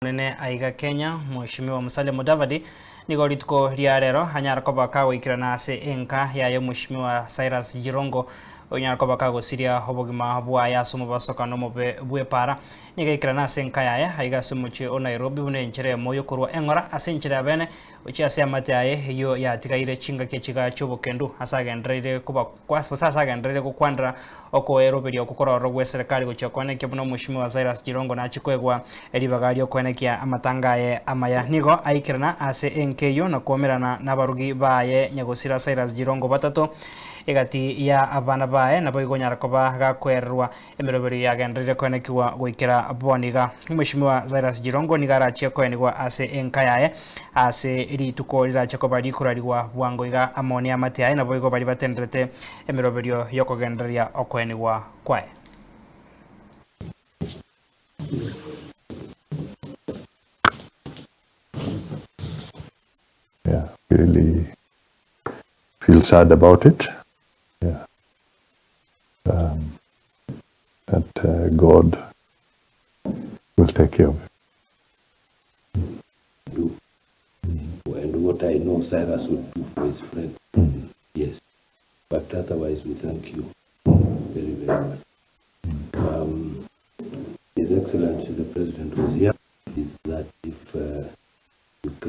Omonene aiga Kenya, Mweshimiwa Musalia Mudavadi, nigo rituko ria rero anyare koba kagoikerana ase enka yaye Omweshimiwa Cyrus Jirongo oyonyare koba kagosiria obogima bwaye ase omobasokano omobe bw'epaara. Nigo aikerana ase enka yaye aiga ase omochie o Nairobi buna enchera emo yokorwa eng'ora ase enchera ya bene gochia ase eamate yaye eyio yatigaire chingaki echiga chi'obokendu ase agendereire koba gose ase agendereire gokwanera Okoeroberia okwo kororo gw'eserekari gochia koenekia buna Omweshimiwa Cyrus Jirongo nachie koegwa ribaga ri'okoenekia amatanga aye amaya. Nigo aikerana ase enka eyio na kwomerana nabarugi baye nyagosira Cyrus Jirongo batato egati ya abana baye naboigo onyara koba gakoererwa emeroberio yagendereire koenekigwa goikera bono iga. Omweshimiwa Cyrus Jirongo nigo arachie koenigwa ase enka yaye ase rituko rirache koba rikorarigwa bwango iga amo neamate yaye naboigo baria batenderete emeroberio y'okogendereria okoenigwa kwaye. Yeah, we really feel sad about it. Yeah. Um, that uh, God will take care of it. Do. And what I know Cyrus would do for his friend. Yes. But otherwise, we thank you very, very much. His Excellency the President was here. Is that if you can.